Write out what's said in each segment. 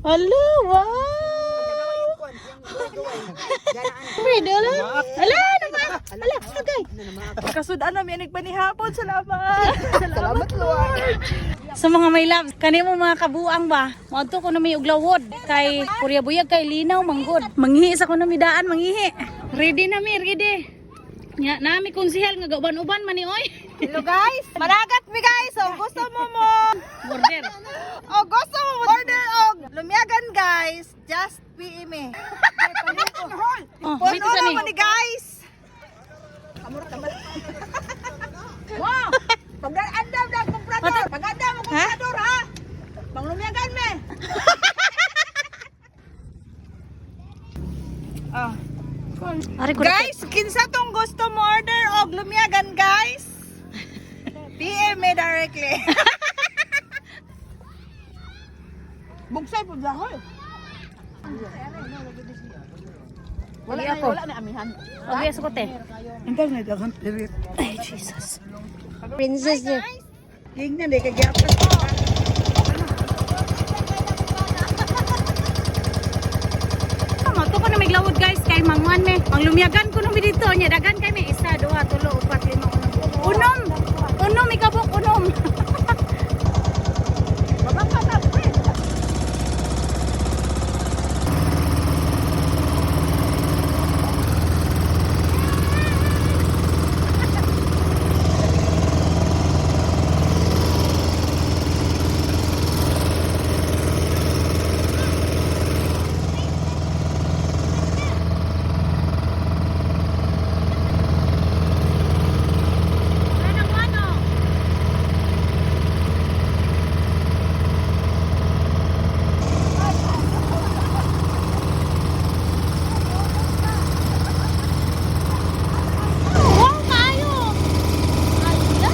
Hala, wow! Fred, hala. Hala, ano ba? Hala, sagay. Kasudan na mi nagpanihapon. Salamat. Salamat, Lord. Sa mga may love, kani mo mga kabuang ba? Moadto ko na may uglawod kay purya buyag kay linaw manggod. Manghihi sa ko na midaan, manghihi. Ready na mi, ready. Nya nami konsihal nga gauban-uban man ni oy. Hello guys. Managat mi guys. Oh, gusto mo mo. Order. Oh, gusto mo mo order og lumiyagan guys. Just PM me. Oh, wait Puno sa na ni. mo ni guys. Wow! Pag-andam na komprador. Pag-andam mo komprador ha. Panglumiyagan me. Ah. Ari ko Guys, kinsa tong gusto mo order og lumiyagan guys? PM me directly. Bugsay po dahoy. Wala ako. Wala na amihan. Okay, sa kote. Internet akong pirit. Ay, Jesus. Princess. Gignan eh, kagyapas. Mo to ko na may glawod guys kay manguan me. Manglumiyagan ko numi dito nya dagan kay me isa, duha, tulo, upat, lima, unom. Unom. Unom ikabok unom. Wow, kayo. Ala.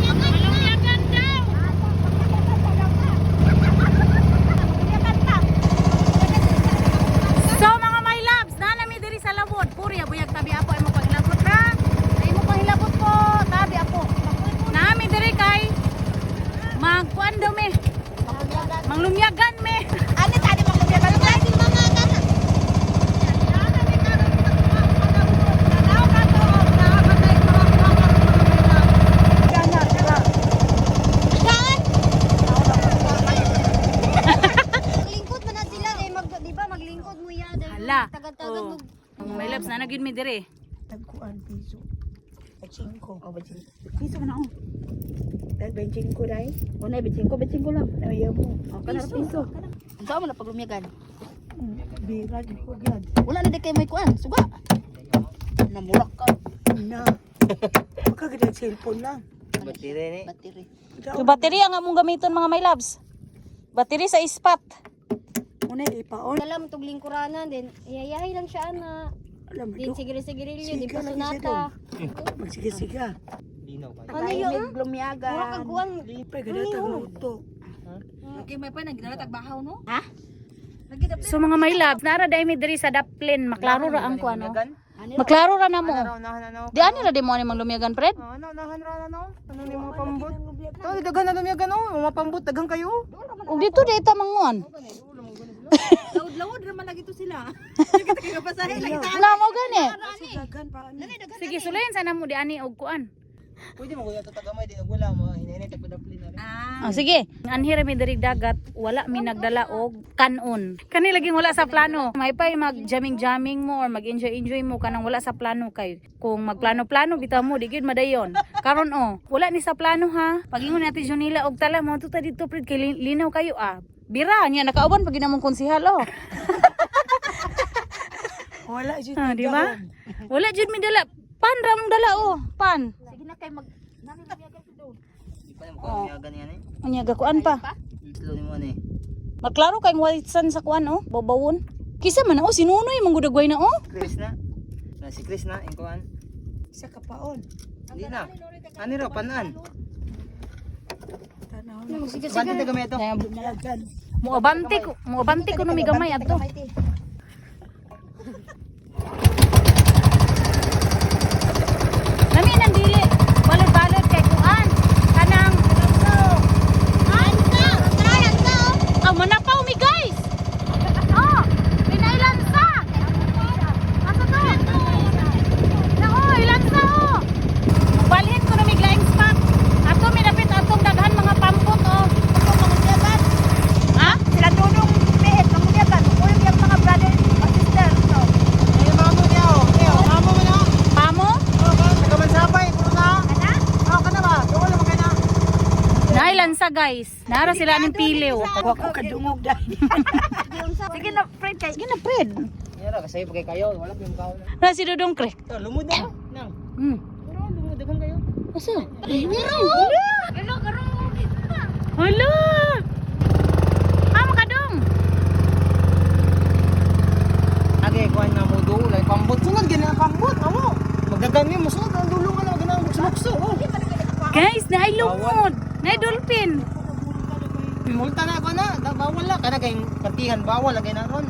Malumyagan daw. So mga my loves, nanami diri sa Labod. Purya buyag tabi apo ay mo paghilabot ha. Ay mo paghilabot po, tabi apo. Nami diri kay magkuan daw me. Manglumyagan me. Ano tadi panglumiyagan? Mga kana. Maglingkod man na sila eh mag di ba maglingkod mo ya dahil Hala. Tagad-tagad Oh. mo. Mga my loves, nana gyud mi diri. Tagkuan piso. 5. Oh, 25. Piso man ako. Tag 25 dai. Una, 25, 25 lang. Ayaw mo. Oh, kana piso. Ang saan mo na paglumiyagan? Bira di ko gyud. Wala na di kay may kuan, suga. Namurak ka. Na. Pagkagad cellphone lang. Battery. Yung battery ang among gamiton mga my loves. Battery sa ispat. Una ipaon. Dala mo tug lingkuranan din. Iyayahi lang siya ana. Alam mo. Din sigiri-sigirilyo, din Siga lang siya pasunata. Magsiga-siga. Ano yun? Lumiyagan. Mura kag kuan. Pagkagad luto. Okay, may pa nagdala tag bahaw no? Ha? So mga my loves, nara dai mi diri sa Daplin, maklaro ra ang kuan no. Maklaro ra na mo. Di ani ra di mo ani manglumiyagan Fred? Ano, nahan ra na no? Ano ni mga pambot? To, daghan na lumiyagan no, mga pambot daghan kayo. Ug dito di ta manguan. Lawod-lawod ra man lagi to sila. Kita kay kapasahe lagi ta. Na mo gani. Dagan pa ani. Sige, sulayin sana mo di ani og kuan. Pwede mo kuya tatagamay din wala mo hinay tagpadaplin na rin. Ah, sige. Anhi ra mi diri dagat, wala mi nagdala og kanon. Kani laging wala sa plano. May pay mag jamming-jamming mo or mag-enjoy-enjoy mo kanang wala sa plano kay. Kung magplano-plano bitaw mo di gyud madayon. Karon oh, wala ni sa plano ha. Pagingon natin Junila og tala mo ta didto pred kay linaw kayo ah. Bira niya nakauban pag ginamong konsehal oh. Wala jud. Ah, di ba? Wala jud mi dala. Pan ra mong dala oh, pan. Sige na kay mag nani lumiyagan sa doon. Di pa mo kuya ganyan eh. Unya gakuan pa. Slow ni mo ano eh. Maklaro kay white sun sa kuan oh, bawbawon. Kisa man oh, si Nunoy manggudagway na oh. Chris na. Na si Chris na ingkuan. Isa ka paon. Hindi na. Ani raw panan. Tanaw. Sige. Bante ta gamay ito. Lumiyagan. Muabante ko no migamay adto. Nami nang dili. Balod-balod kay kuan. Kanang Ansa! Tara, ansa oh. Ah, manapaw mi guys. Oh, pinailansa. Asa to? Nako, ilansa oh. Balhin ko na mig laing spot. Ato minapit atong daghan mga pampot oh. Ha? Sila dudong pihit mangyagan. Uyong yung mga brother o sister so. Eh mamo niya oh. Eh mamo mo na. Pamo? Oh, tagamansabay puro na. Ana? Oh, kana ba? Wala mo kana. Nailansa guys. Nara sila ning piliw. Wa ko kadungog dahil. Sige na friend kay Sige na, Fred. Yara kasi pagay kayo, wala pa yung kaon. Na si Dudong Kre. To lumod na. Nang. Pero lumod daghan kayo. Asa? Hala! Hala! Ah, makadong! Age kuan na mo duol ay pambot sunod gani ang pambot amo. Magdagan mo sunod ang dulo nga na ganang mukso-mukso. Oh. Guys, naay lumod! Naay dolphin! Multa na ako na, bawal la kana kay partihan bawal lagi na ron.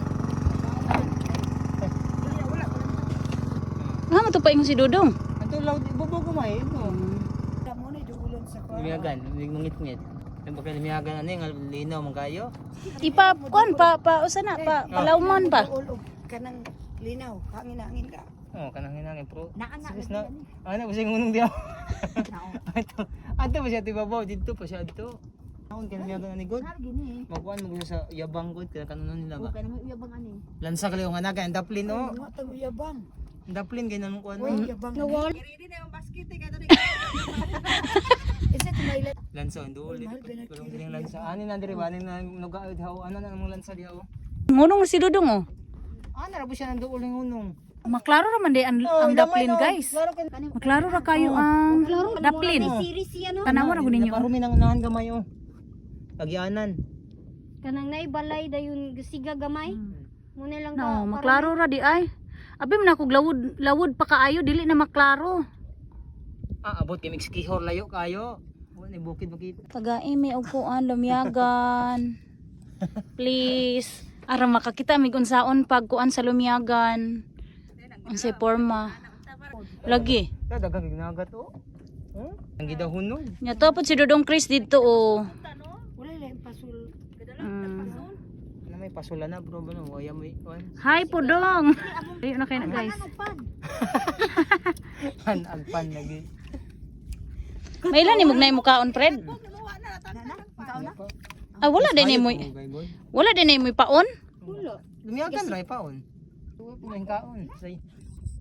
Nga mo to pa ingon si Dudong. Anto law bubo ko may ito. Mo ni duulon sa kuan. Limiagan, mangit-ngit. Yung pagka limiagan ano yung linaw man kayo. Ipa, kuan, pa, usa na, pa, palauman pa. Duol og kanang linaw, hangin-hangin ka. Oh, kanang hinangin pro. Naa nga, Sus na. Ano ba siyang unong diyaw? Ato, ato pa siya tibabaw didto pa siya adto. Naon kay limiagan ani god. Gini. Magkuan mo sa yabang god kaya kanunon nila ba. Okay na may uyabang ani. Lansa kaliw nga naga ang daplin oh. Wa tag uyabang. Ang daplin kay nang kuan. Uy, yabang. Ready na yung basket eh kadto. Isa tumayla. Lansa ang duol. Pero ang lansa ani na diri ba ani na nugaod haw ana na among lansa diha oh. Ngunong si Dudong oh. Ana ra po siya nang duol ng unong. Maklaro ra man di ang daplin guys. Maklaro ra kayo ang daplin. Series siya no. Tanawa ra gud ninyo. oh. Naparumi nang unahan gamay oh. Pagyanan. Kanang naibalay dayon siga gamay. Muna lang No, maklaro ra di ay. Abi man ako lawod lawod pa kaayo dili na maklaro. Ah, abot kay mixkihor layo kayo. Wa ni bukid makita. Tagae may og kuan lumiyagan. Please. Ara makakita mig unsaon pag kuan sa lumiyagan. Unsay porma. Lagi. Ta daghang ginagat oh. Huh? Ang gidahunog. Nya to pod si Dudong Chris didto oh. Wala lang pasul. Ano may pasula na bro ba no? Waya mo kuan. Hi Pudong. Ayun na kayo na guys. Pan alpan lagi. May ilan ni mugnay mukaon Fred? Ah, wala din ni mo. Wala din ni mo paon. Lumiyagan ra paon. Kumain kaon. Say.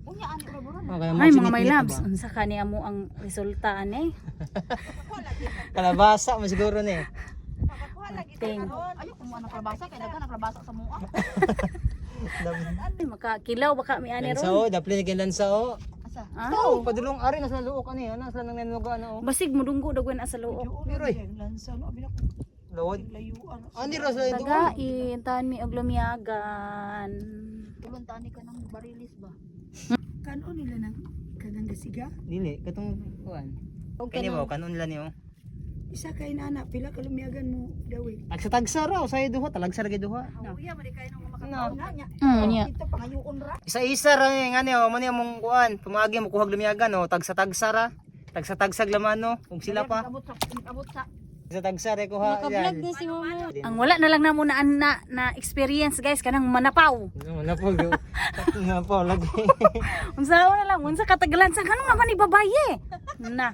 Unya ani ra bro. Oh, kaya mo Ay mga my sinit-nit loves, ba? unsa kani amo ang resulta ani? Kalabasa mo siguro ni. Ting. Ayo kumuha ng kalabasa kay daghan ang kalabasa sa mua. Ay, makakilaw baka mi ani Lansa ron. oh, dapli ni lansa oh. Asa? Ah? Oh, padulong ari na sa luok ani, ana sila nang nanuga ana oh. Basig mudunggo dagwen asa luok. Duol ang lansa no abi na ko Lawod. layuan. Ani ra sila ito. Tagain tan mi og lumiyagan. Tulon tani ka ng barilis ba. Kanon nila nang kanang gasiga. Dili katong kuan. Okay Kani ba kanon lang niyo. Isa kay nana pila ka lumiyagan mo dawi. Tagsa-tagsa ra usay duha, talagsa ra gyud duha. Uya man di kayo nang makakaon na nya. Nya. Ito pangayuon ra. Isa-isa ra ni ngani oh, mo ni among kuan, pumagi mo kuhag lumiyagan oh, tagsa-tagsa ra. Tagsa-tagsag laman no, ug sila pa. Abot sa abot sa Tagsa-tagsa ra kuha Naka-vlog yan. na si mama. Ang wala na lang namo na experience guys kanang manapaw. No, napo gyud. Napo lagi. Unsa na lang unsa katagalan sa kanang naman ni babaye. Na.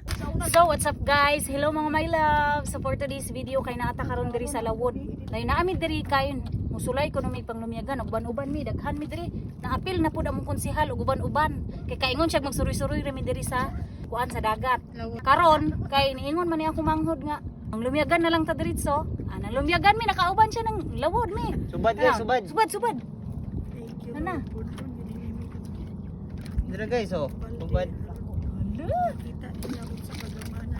So, what's up, guys? Hello, mga my love. So, for today's video, kay naata karon diri sa Lawod. Layo na ami diri kayon. Musulay ko may panglumiyagan ug uban-uban mi, daghan mi diri. Naapil na pud among konsehal ug uban-uban. Kay kaingon siya magsuroy-suroy ra mi diri sa kuan sa dagat. Karon kay niingon man niya akong manghod nga ang lumiyagan na lang ta diretso. Ah, nang lumiyagan mi, nakauban siya ng Lawod mi. Subad guys, Ah, subad. Subad, subad. Thank you. Ano na? Dira guys oh. Subad. Kita nila ako sa pagmamana.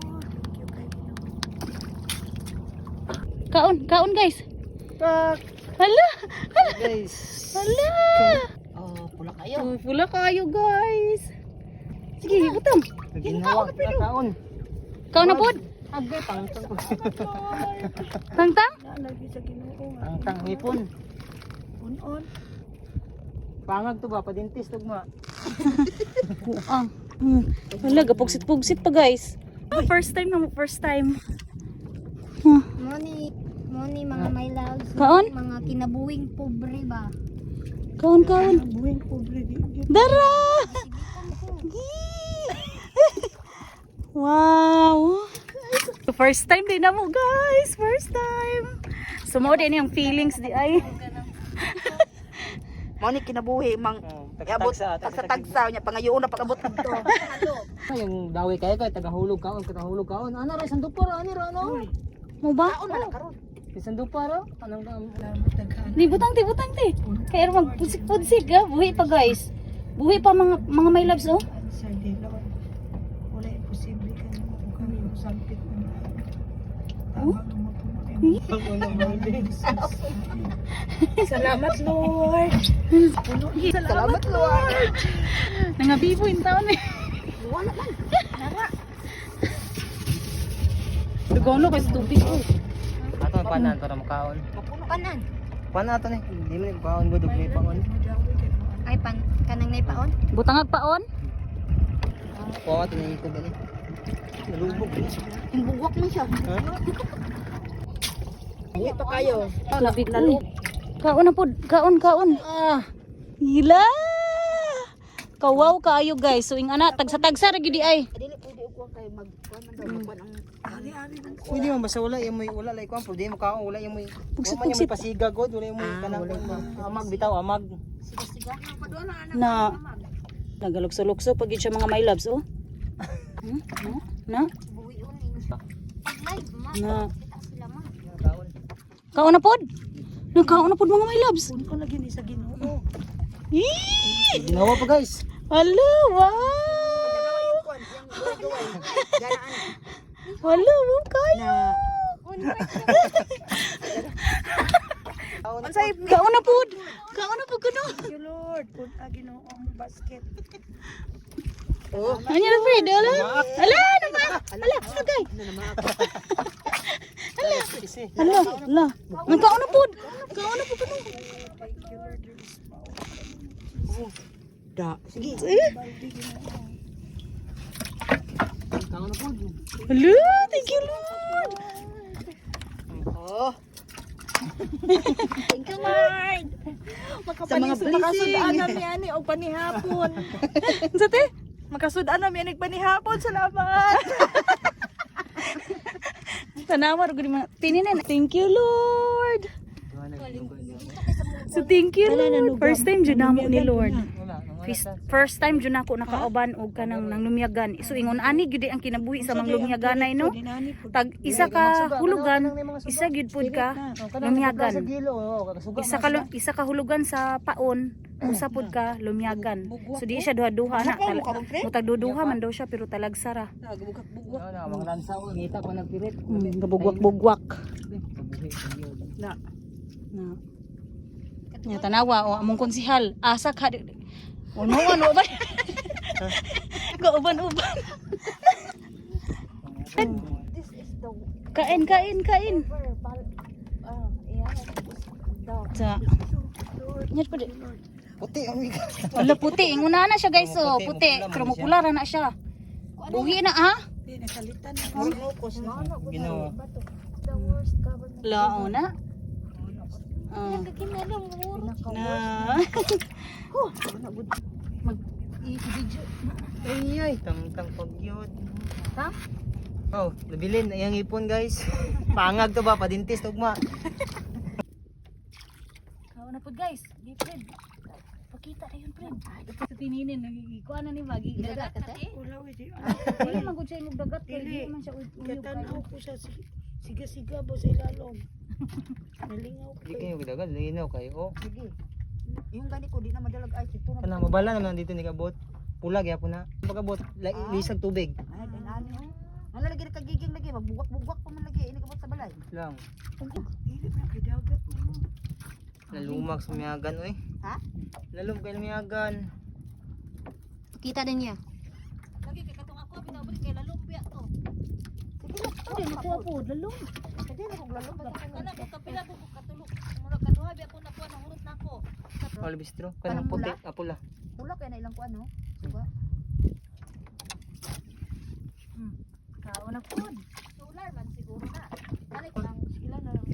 Lord, thank you kay Ginoo. Kaon, kaon, guys. Tak. Hala, Guys. hala. Oh, pula kayo. Oh, pula kayo, guys. Sige, butang. Ginawa kaon. Kaon na pod. Agay pangtang. Tangtang? Naalagi sa Ginoo nga. Pangtang hipon. On-on. Pangag to ba padintis tugma. Buang. Wala, gapugsit-pugsit pa, guys. Oh, first time na mo, first time. Huh. Money, money mga my loves. Kaon? Mga kinabuhing pobre ba? Kaon, kaon. Buhing pobre di. Dara! Gee! Wow! First time din na mo, guys. First time. So, mo din yung feelings di ay. Mao ni kinabuhi mang Oh, iabot tagsa, tagsa-tagsa niya pangayoon na pag-abot dito. Yung dawi kayo kay tagahulog kaon, tagahulog kaon. Ana ra isang dupa ra, ani ra ano? Mo ba? Kaon na lang karon. Isang dupa ra. Anong Di butang ti, butang ti. Kaya magpudsik-pudsik ha. Buhi pa, guys. Buhi pa mga mga my loves oh. Answer di Lord. Wala imposible ka nimo kung kami yung sampit ng Oh? Tama mo po Salamat Lord. Salamat Lord. Nangabibo in taon eh. Wala man. Dugono kay sa tubig oh. Ato ang panan para makaon. Panan. Panan ato ni. Hindi man ni kaon gud may paon. Ay pan kanang naipaon. Butangag paon. Kuha ato ni ikog ani. Nalubog ni. Yung bugwak man siya. Ha? Buhi pa kayo. Tubig na. Kaon na pod, kaon kaon. Ah. Hila. Kawaw kaayo, guys. So ing ana tagsa-tagsa ra gyud di ay. Dili pwede og kuwan kay mag kuwan man daw magkuwan ang Pwede man basta wala yung may wala lay kuan, pwede mo kaon wala yung may Pugsit, wala man yung pugsit. may pasiga god, wala yung may kanang amag bitaw amag. Na nagalukso-lukso pag yun siya mga my loves oh. Na? Na? Buhion ini. Pag live ma. Na. Kita sila ma. Kaon. Kaon na pod. Na kaon na pod mga my loves. Kun ko lagi ni sa Ginoo. Yee! Ginawa pa guys. Hala, wow! kuwan yang duway. Ganaan. Hala, wow kayo. Unsay Kaon na pod. Kaon na pod kuno. Thank you Lord. Kun a Ginoo ang basket. Oh, Ano na Fred? Ala? Ala, ano ba? Ala, agay. Ala. Ala, ala. Nagkaon na pod. Kaon na pod kuno. Thank you Lord. There is power. da. Sige. Kaon na po. Hala, thank you Lord. Oh. Thank you Lord. Sa mga blessing. Makasud-an na mi ani og panihapon. Sa te? Makasud-an na mi ani og panihapon. Salamat. Tanawa ra gud mga tininin. Thank you Lord. So thank you Lord. First time jud namo ni Lord. Wala, wala. First time jud nako nakauban og kanang nang lumiyagan. So ingon ani gyud ang kinabuhi sa mga lumiyaganay no. Tag isa ka hulugan, isa gyud pud ka lumiyagan. Sa gilo, oh, kasuga. Isa ka hulugan sa paon, usa pud ka lumiyagan. So di siya duha-duha na. Mutag duduha man daw siya pero talagsa ra. Wala na, mga lansa oh, ngita pa nagpirit. Gabugwak-bugwak. Kabuhi, kabuhi. Na. Na. Nya tanawa o among konsihal asa ka Uno ano ba? Gauban-uban. This is the Kain, kain, kain. river. Yeah. Sa Nyat pa di. Puti ang wika. Wala puti, inguna na siya guys oh, Puti, puti. mupula man Pero siya. mupula ra na siya. Buhi na ha. Di nakalitan na. Ginoo. The worst government. Lao na. Ah. Nagkakinala mo. Na. Mag I-video. Ay ay, tangtang pagyod. Ha? Oh, nabilin iyang ipon, guys. Pangag to ba padintist ugma. Kaon na po, guys. Di, friend. Pakita na yun, friend. Sa tininin, nagikuan na ni Magi. Dagat ka te? Wala oy di. Dili man gud siya imong dagat kay Dili. di man siya uyog kayo. Katanaw ko sa siga-siga ba sa ilalom. Nalingaw ko. Di kayo gidagan, linaw kayo. Oh. Sige. Yung gani ko di na madalag ay ito na. Kana mabala naman dito ni kabot. Pula gyapon na. Pagkabot, lisag tubig. Ay, danani oh. Wala lagi kagiging lagi, magbugwak-bugwak pa man lagi ini kabot sa balay. Lang. Dili na kay dagat mo. Nalumag sa miyagan oy. Ha? Lalum kay miyagan. Kita din niya. Lagi kay katong ako pinabalik kay lalumpia to. Sige lang. Hindi nakuha po, lalong. Hindi na kog lalong basta Kana ko kapila ko katulog. Mura kaduha bi ako nakuha nahurot na ako. All bistro kanang puti, ah, pula. Pula kay na ilang kuan no. Suga. Kaon na po. Solar man siguro na. Dali ko lang sila na lang.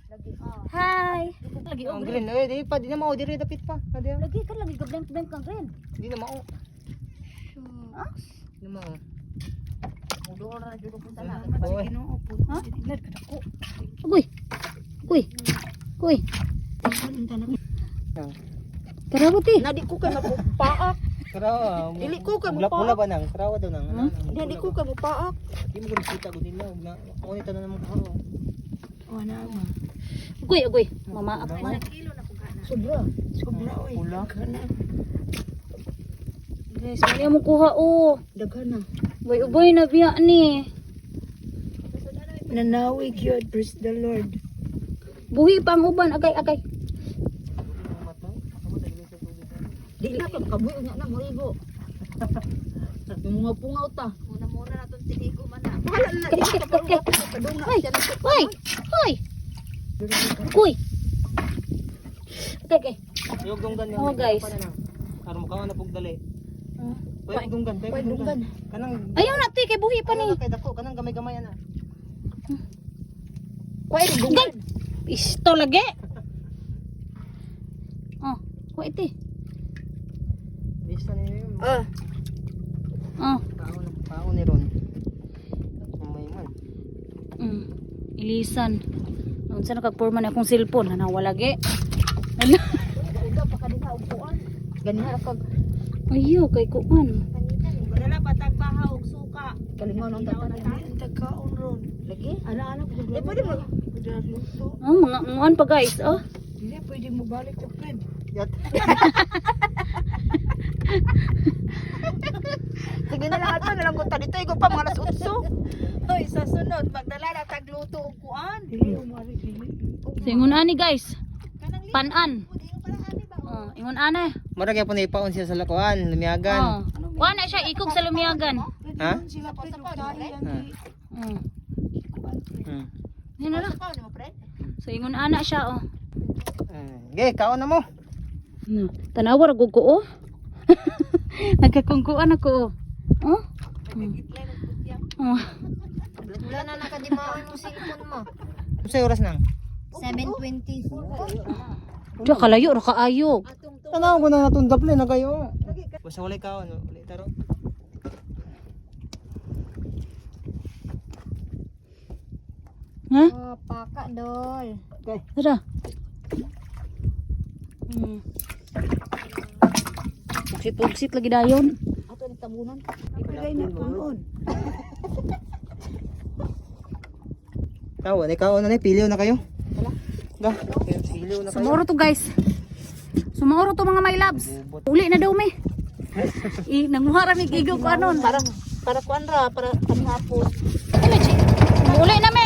Lagi. Hi. Lagi Ang og green, eh di pa di na mao diri dapit pa. Adi. Lagi ka lagi ka blank blank kang green. Di na mao. Sure. Di na mao. Mudor na jud ko sana. Oy. Ginoo po. Ha? Lad ka dako. Uy. Uy. Uy. Nang. Karawa ti. Na di ko kay mapaak. Karawa. Dili ko kay Pula mopaak. ba nang? Karawa daw nang. Ano, nang, Di ko kay mopaak. Di mo gud kita gud nila ug na. Ako ni tanan mo ko. Wala ma. Uy, uy. Mama ako man. Sobra. Sobra oy. Pula. Daghan na. Guys, wala mo kuha oh. Daghan na. Uy, uboy na biya ni. Nanawig yun, praise the Lord. Buhi pa ang uban agay agay. Di na pa makabuhi nga na morigo. Mga pungaw ta. Muna-muna na itong tiligo man na. Bahala na di ka pa padung na Hoy. siya na. Hoy. Hoy. Uy. Okay, okay. Yung dunggan Oh, guys. Karon mo na pug dali. Hmm. Pwede dunggan, pwede dunggan. Kanang Ayaw na ti kay buhi pa ni. kanang kay dako, kanang gamay-gamay ana. Kuay Gay. Isto lagi. Oh, kuha iti. Bisa ni yun. Ah, Oh. Paon paon ni ron. Kumay man. Ilisan. Unsa na kag na akong cellphone na nawala ge. Ala. uga pa kadina og kuan. Ganiha ra kag Ayo kay kuan. Wala pa tagbahaw og suka. kalingaw nang tatanan. Ang tagkaon ron. Lagi. Ana-ana ko Di pwede mo luto. Oh, mga nguan pa guys, oh. Dili pwede mo balik to friend. Yat. Sige na lang ato na lang ko dito igo pa mga alas 8. Hoy, sa sunod magdala na tagluto og kuan. Dili umari dili. So ingon ani guys. Panan. Oh, ingon ani. Mura gyapon na ipaon siya sa lakuan, lumiyagan. Oh. Kuan na siya ikog sa lumiyagan. Ha? Sila pwede tayo Ha. Oh. Yun na lang. Paano mo pre? So ingon ana siya oh. Ge, kaon na mo. No. Tanawa ra gud ko oh. Nagkakungkuan ako oh. Oh. Oh. Wala na nakadimaan mo cellphone mo. Unsay oras nang? 7:24. Diya kalayo ra kaayo. Tanaw ko na natong daple na kayo. Basta walay kaon, walay taro. Ha? Oh, paka dol. Tara. Pugsit-pugsit lagi dayon. Ato ni tabunan. Ipilay na punon. Tawa, walay kaon na ni, piliw na kayo. Ga, piliw na kayo. Sumuro to guys. Sumuro to mga my loves. Uli na daw me. I nanguha ra mi igo ko anon. Para para kuan ra para kanihapon. Uli na me.